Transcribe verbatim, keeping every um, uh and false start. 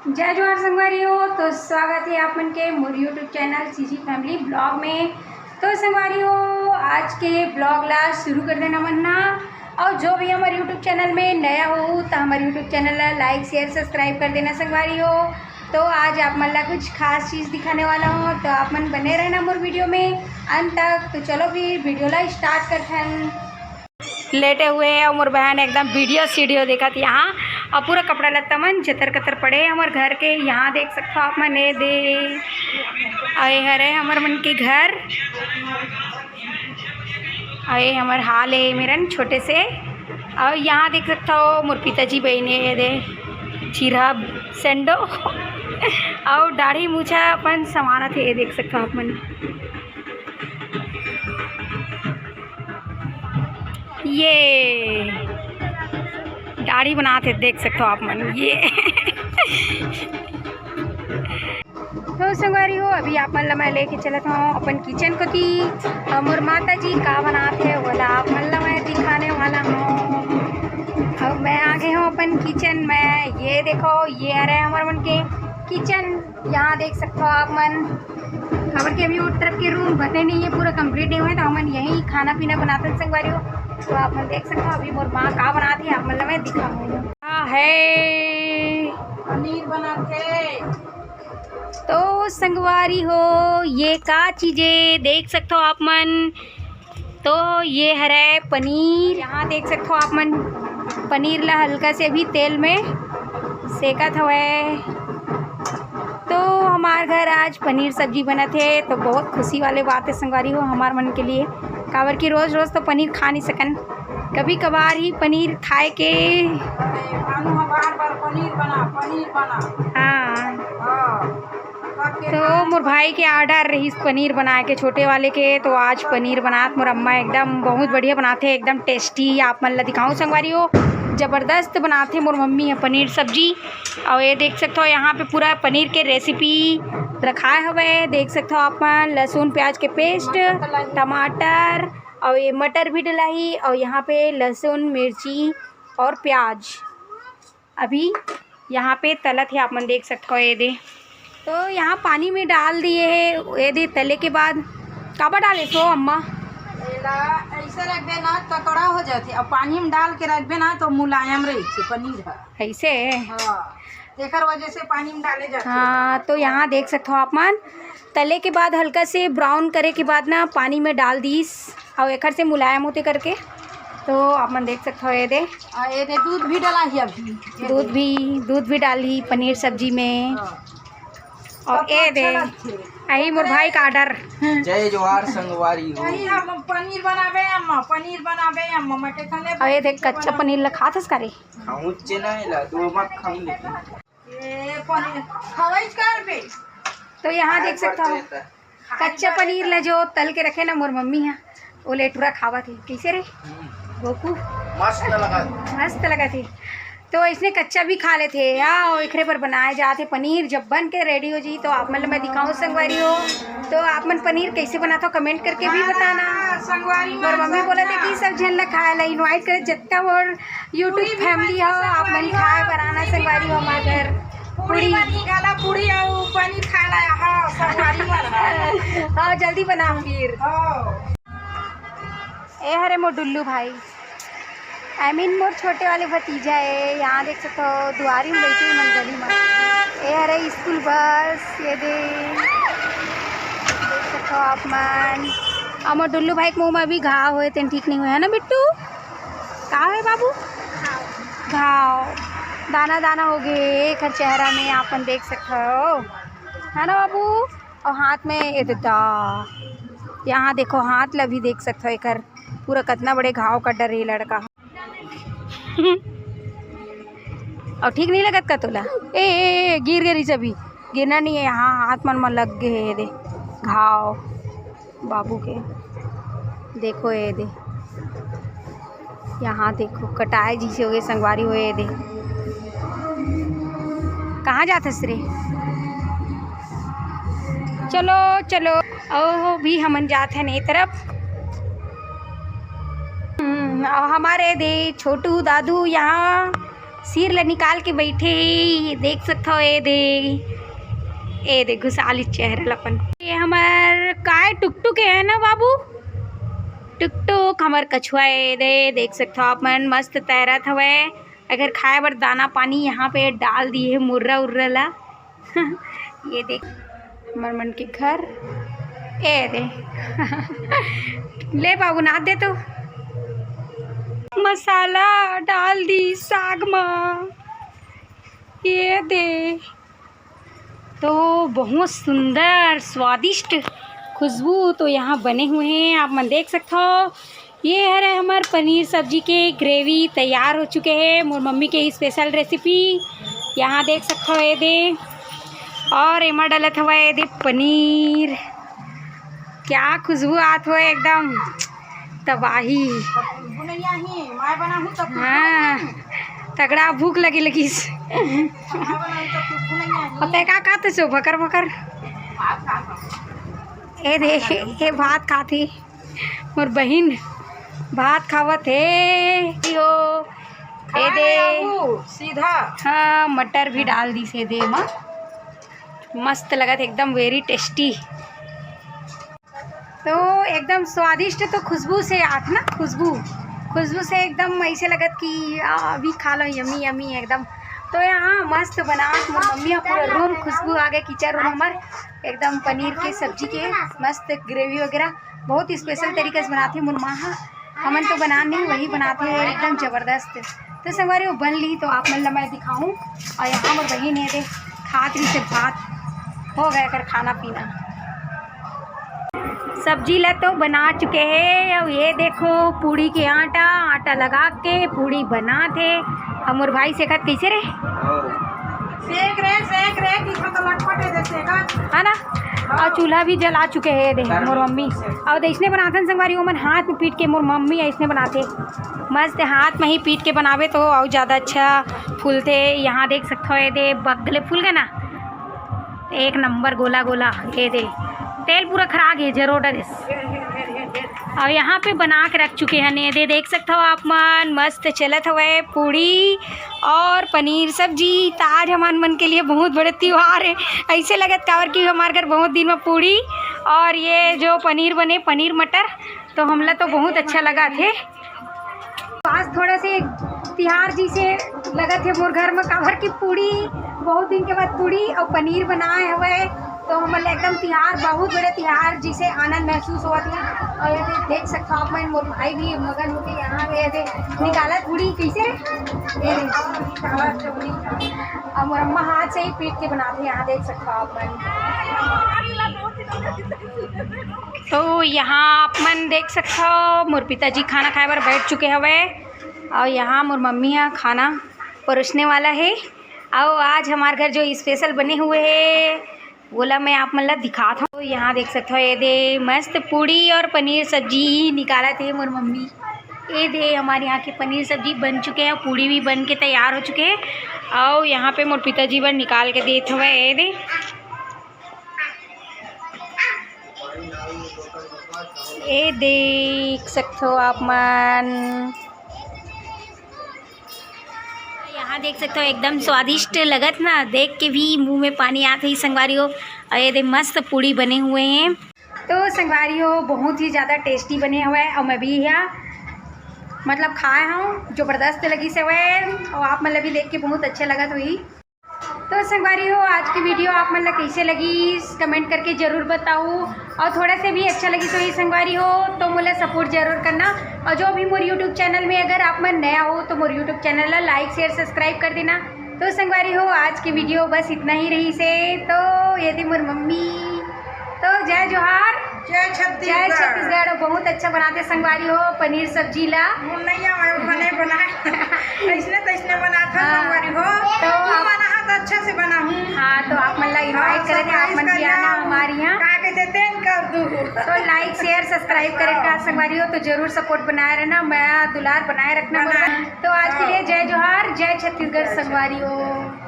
जय जोहार संगवारी हो, तो स्वागत है आप मन के मोर YouTube channel CG family blog में। तो संगवारी हो, आज के ब्लॉग ला शुरू कर देना मन ना, और जो भी हमारे YouTube चैनल में नया हो तो हमारे YouTube चैनल ला लाइक, शेयर, सब्सक्राइब कर देना संगवारी हो। तो आज आप मन ला कुछ खास चीज़ दिखाने वाला हूँ, तो आप मन बने रहना मोर वीडियो में अंत तक। तो चलो फिर वीडियो ला स्टार्ट करथन। लेटे हुए हे अउ मोर बहन एकदम वीडियो सीडियो देखत हे यहाँ, अउ पूरा कपड़ा लत्ता मन जतर कतर पड़े हे हमर घर के। यहाँ देख सकथो आप मन, ए दे, अउ ए हरे हमर मन के घर, अउ ए हमर हाल हे मेरन छोटे से। अउ यहाँ देख सकथो मोर पिताजी बहिनी, ए दे चिरहा सेंडो अउ दाढ़ी मूछा अपन संवारत हे, ए देख सकथो आप मन। ये दाढ़ी बनात हे, देख सकथो आप मन। ये तो संगवारी हो, अभी आप मन ला मैं लेके चलत हूँ अपन किचन कोती। अउ मोर माता जी का बनात हे, ओला आप मन ला मैं दिखाने वाला हूँ। अब मैं आ गए हूँ अपन किचन में। ये देखो, ये हरे हमर मन के किचन। यहाँ देख सकथो आप मन, हमर के अभी उस तरफ के रूम बने नहीं है, पूरा कंप्लीट नहीं हुआ है, तो हमन यही खाना पीना बनाते हैं संगवारी हो। तो आप मन देख सकथो, अभी मोर माँ का बनात हे, आप मन ला मैं दिखाऊँ। हाँ है, पनीर बनात हे। तो संगवारी हो, ये का चीजे देख सकथो आप मन, तो ये हरे पनीर, यहाँ देख सकथो आप मन, पनीर ला हल्का से भी तेल में सेकत हवय। तो हमार घर आज पनीर सब्जी बनत हे, तो बहुत खुशी वाले बात है संगवारी हो हमार मन के लिए, काबर कि रोज रोज तो पनीर खा नहीं सकन, कभी कभार ही पनीर खाए के। भानु ह बार बार पनीर बना, पनीर बना। हाँ। हाँ। तो मोर भाई के ऑर्डर रहिस पनीर बनाए के, छोटे वाले के, तो आज पनीर बनात मोर अम्मा एकदम बहुत बढ़िया बनाथे, एकदम टेस्टी। आप मन ला दिखाऊं संगवारी हो, जबरदस्त बनाथे मोर मम्मी ह पनीर सब्जी। अउ ये देख सकथो, यहाँ पे पूरा पनीर के रेसिपी रखाए हवय, देख सकथो आप मन, लहसुन प्याज के पेस्ट, टमाटर, अउ ये मटर भी डलाही, अउ यहाँ पे लहसुन, मिर्ची और प्याज। अभी यहाँ पे तलत हे, आप मन देख सकथो, ये दे। तो यहाँ पानी में डाल दिए हे, ये दे तले के बाद काबर डाले सो अम्मा? एला ऐसे रखबे ना, ककड़ा हो जाथे, अब पानी में डाल के रखबे ना तो मुलायम रहिथे पनीर ह। ऐसे? हाँ, तेकर वजह से पानी में डाले जाथे। हाँ, तो यहाँ देख सकथो आप मन, तले के बाद हल्का से ब्राउन करे के बाद ना पानी में डाल दीस, अउ एकर से मुलायम होथे करके। तो आप मन देख सकथो, ये दे। आ, ये दे दूध भी डलाही अभी। दूध भी, दूध भी डालही पनीर सब्जी में। हाँ। अउ तब ये अच्छा दे, लगथे। यही मोर भाई का ऑर्डर। जय जोहार संगवारी हो। यही हम पनीर बनाबे अम्मा, पनीर बनाबे अम्मा, मैं के खाने अउ ये देख, कच्चा पनीर ला खात हस का रे? खाऊं चे नहीं ला, दो मत खाऊं लेकिन। ए, पनीर खवाई कर बे। तो यहाँ देख सकथो, कच्चा पनीर ला जो तल के रखे ना मोर मम्मी ह, वो लेटुरा खावत हे। कैसे रे? हम्म। गोकू? मस्त लगा। मस्त लगा थे। तो इसने कच्चा भी खा लेथे, या एकरे पर बनाए जात हे पनीर। जब बन के रेडी हो जी, तो आप मन ल मैं दिखाऊं संगवारी हो। तो आप मन पनीर कैसे बनाथो, कमेंट करके भी बताना। संगवारी मोर मम्मी बोला थे कि सब झन ला खाए ला इनवाइट करे, जतका मोर YouTube फैमिली हो, आप मन खाए बर आना संगवारी हो हमारे घर। पूड़ी पूड़ी। बनी, गाला पूड़ी अउ पनीर खाए ला, हाँ, संगवारी मन। हाँ, जल्दी बना फिर। हाँ। ए हरे मोर डुल्लू भाई, आई मीन मोर छोटे वाले भतीजा ए। यहाँ देख सकथो, दुआरी में बैठी मन गली में। ए हरे स्कूल बस, ये दे देख सकथो आप मन। अउ मोर डुल्लू भाई के मुंह में अभी घाव होए, तेन ठीक नहीं हुए है ना बिट्टू? का है बाबू? घाव, दाना दाना हो गए एकर चेहरा में, आप मन देख सकथो, है ना बाबू? अउ हाथ में ये दे दा, यहाँ देखो हाथ ला भी देख सकथो, एकर पूरा कतना बड़े घाव कर डरे लड़का। अउ ठीक नहीं लगत का तोला? ए, ए, ए, गिर गे रहिस अभी, गिरना नहीं है, यहाँ हाथ मन में लग गए ये दे घाव। बाबू के। देखो ये दे, यहाँ देखो कटाए जैसे हो गए संगवारी हो ये दे। कहाँ जात हस रे? चलो चलो, ओ भी हमन जात हन ए तरफ। हम्म, अउ हमारे दे छोटू दादू यहाँ सिर ला निकाल के बैठे हे, ये देख सकथव। ए दे, ए दे घुसा ली चेहरा ला अपन। ये हमर काय टुकटुक है ना बाबू, टुकटुक हमर कछुआ। ए दे देख सकथव आप मन, मस्त तैरत हवय। अगर खाए बर दाना पानी यहाँ पे डाल दिए हे, मुर्रा उर्रा ला। ये देख, हमर मन के घर। ए दे। ले बाबू, नाद दे तो। मसाला डाल दी साग मा। ये दे। तो बहुत सुंदर स्वादिष्ट खुशबू तो यहाँ बने हुए हैं, आप मन देख सकथव। ये हरे हमर पनीर सब्जी के ग्रेवी तैयार हो चुके हे, मोर मम्मी के स्पेशल रेसिपी। यहाँ देख सकथव, ए दे, और एमा डलत हवय ए दे पनीर। क्या खुशबू आत हवय, एकदम तबाही। खुशबू नहीं आही, मैं बनाहूँ तब खुशबू हाँ, आही। तगड़ा भूख लगे लगिस। मैं बनाहूँ तब खुशबू नहीं आही। अउ तैं का खात हस भकर भकर? भात खात हूँ। ए दे, ए भात खात हे। मोर बहिन भात खावत हे। यो, ए खाए दे। आऊ, सीधा। हाँ, मटर भी डाल दिस ए दे मा। मस्त लगत, एकदम very tasty। तो एकदम स्वादिष्ट, तो खुशबू से आत ना, खुशबू, खुशबू से एकदम ऐसे लगत कि आ, अभी खा लो, यम्मी यम्मी एकदम। तो यहाँ मस्त बनात मोर मम्मी ह, पूरा रूम खुशबू आ गए, किचन रूम हमर एकदम पनीर के सब्जी के मस्त ग्रेवी वगैरह बहुत स्पेशल तरीके से बनाथे मोर माँ ह। हमन तो बना नहीं, वही बनाथे एकदम जबरदस्त। तो संगवारी हो बन ली तो आप मन ला मैं दिखाऊं। और यहाँ मोर बहिन हे दे खात रही से भात, हो गया कर खाना पीना। सब्जी ला तो बना चुके हे। अब ये देखो पूड़ी के आटा, आटा लगा के पूड़ी बनात हे। अब मोर भाई सेकत कैसे रे? सेक रे, सेक रे, कि तो लटपट हे दे सेकत। है ना? और चूल्हा भी जला चुके हे दे मोर मम्मी। और दे इसने बनाथन संगवारी, ओमन हाथ में पीट के, मोर मम्मी ऐसने बनाथे। मस्त हाथ में ही पीट के बनावे तो और ज़्यादा अच्छा फूलथे। यहाँ देख सकथव, ये दे बगले फूल गए ना, एक नंबर गोला गोला। ये दे तेल पूरा खरा गे, जरो डरेस। और यहाँ पे बना के रख चुके हैं, ये दे देख सकथव आप मन, मस्त चलत हवय पूड़ी और पनीर सब्जी। त आज हमन मन के लिए बहुत बड़े त्योहार है, ऐसे लगत काबर कि हमारे घर बहुत दिन में पूड़ी और ये जो पनीर बने, पनीर मटर, तो हमला तो बहुत अच्छा लगा थे। आज थोड़ा से तिहार जैसे लगत हे मोर घर में, काबर की पूड़ी, बहुत दिन के बाद पूड़ी और पनीर बनाए हवय, तो हमन ला एकदम तिहार, बहुत बड़े तिहार जैसे आनंद महसूस होवत हे। और ये दे देख सकथव आप मन, मोर भाई भी मगन होके यहाँ पे ये दे निकालत पूड़ी कैसे रे? ये दे। और मोर अम्मा हाथ से ही पीट के बनाथे, यहाँ देख सकथव आप मन। तो यहाँ आप मन देख सकथव, मोर पिताजी खाना खाए बर बैठ चुके हवय और यहाँ मोर मम्मी ह खाना परोसने वाला हे। और आज हमार घर जो स्पेशल बने हुए हे, वोला मैं आप मन ला दिखात हूँ। तो यहाँ देख सकथव, ये दे मस्त पूड़ी और पनीर सब्जी निकालत हे मोर मम्मी। ये दे हमारे यहाँ के पनीर सब्जी बन चुके हैं, पूड़ी भी बन के तैयार हो चुके हैं। और यहाँ पे मोर पिताजी बर निकाल के देत हवय। ये दे, ये देख सकथव आप मन, यहाँ देख सकथव, एकदम स्वादिष्ट लगत ना, देख के भी मुंह में पानी आत हे संगवारी हो। और ये दे मस्त पूड़ी बने हुए हैं। तो संगवारी हो, बहुत ही ज़्यादा टेस्टी बने हवय और मैं भी यहाँ मतलब खाए हूँ, जबरदस्त लगिस हवय और आप मन ला भी देख के बहुत अच्छा लगत होही। तो संगवारी हो, आज की वीडियो आप मन ला कैसे लगिस, कमेंट करके जरूर बताओ। और थोड़ा से भी अच्छा लगिस होही संगवारी हो तो मोला सपोर्ट जरूर करना। और जो भी मोर यूट्यूब चैनल में अगर आप मन नया हो तो मोर यूट्यूब चैनल ला लाइक, शेयर, सब्सक्राइब कर देना। तो संगवारी हो, आज की वीडियो बस इतना ही रहिस हे। तो ये दे मोर मम्मी, तो जय जोहार। जय छत्तीसगढ़। जय छत्तीसगढ़। बहुत अच्छा बनाथे संगवारी हो पनीर सब्जी ला। मोर नैया मैं बने बनाए। ऐसने तैसने बनाथन हाँ। संगवारी हो। तो तू आप मना हा तो अच्छा से बनाहूँ। हाँ, तो आप मन ला invite हाँ, करे थे, आप मन भी आना हमारे यहाँ। का कहते तेन कर दू। तो लाइक, शेयर, सब्सक्राइब करे का संगवारी हो तो जरूर सपोर्ट बनाए रहना, मया दुलार बनाए रखना। बनाए। तो आज के लिए जय जोहार, जय छत्तीसगढ़ संगवारी हो।